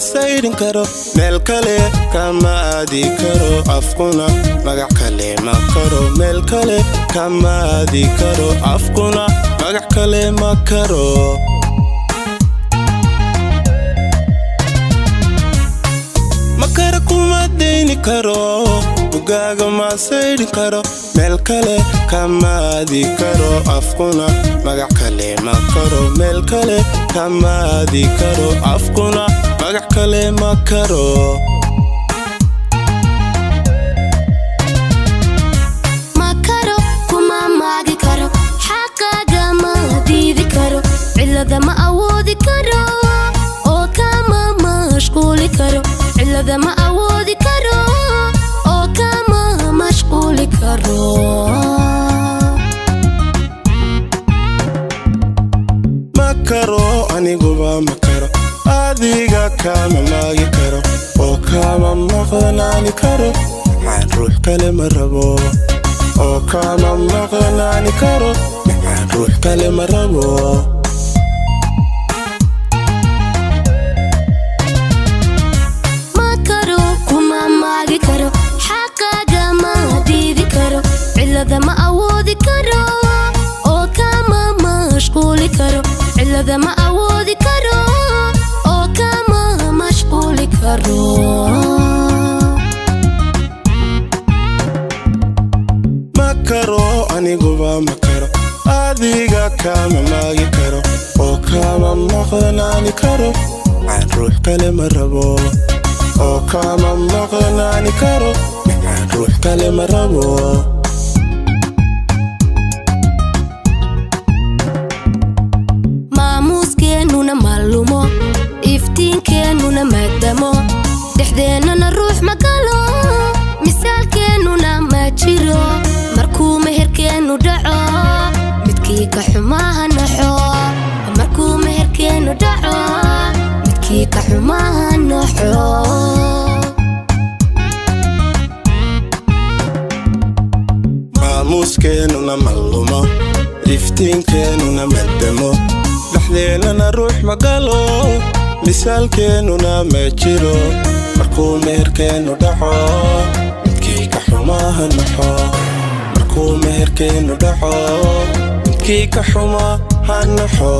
saydhin karo, meel kale kama aadi karo, afkuna magac kale ma karo. Meel kale kama aadi karo, afkuna magac kale ma karo. Makara kuma dayni karo, bugaaga ma saydhin karo, meel kale kama aadi karo, afkuna magac kale ma karo. Meel kale kama aadi karo, afkuna magac kale ma karo. Ma karo, kuma maagi karo, xaqaaga ma diidi karo, cilada ma awoodi karo oo kama mashquuli karo. Cilada ma awoodi karo oo kama mashquuli karo. Ma karo, aniguba ma karo, adiga kama maagi karo oo kama maqnaani karo. Maxaan ruux kale ma rabo, oo kama maqnaani karo. Maxaan ruux kale ma rabo. Ma karo, kuma maagi karo, xaqaaga ma diidi karo, cilada ma awoodi karo oo kama mashquuli karo. Cilada ma awoodi karo oo kama mashquuli karo. Ma karo, aniguba ma karo, adiga kama maagi karo oo kama maqnaani karo. Maxaan ruux kale ma rabo, oo kama maqnaani karo. Maxaan ruux kale ma rabo. Maamuuskeennuna ma lumo, iftiinkeennuna ma damo, dhexdeennana ruux ma galo, misaalkeennuna ma jiro. Markuu meherkeennu dhaco, midkii ka xumaaha naxo. Markuu meherkeennu dhaco, midkii ka xumaaha naxo. Maamuuskeennuna ma lumo, iftiinkeennuna ma damo, dhexdeennana ruux ma galo, misaalkeennuna ma jiro. Markuu meherkeennu dhaco, midkii ka xumaaha naxo. Markuu meherkeennu dhaco, midkii ka xumaa ha naxo.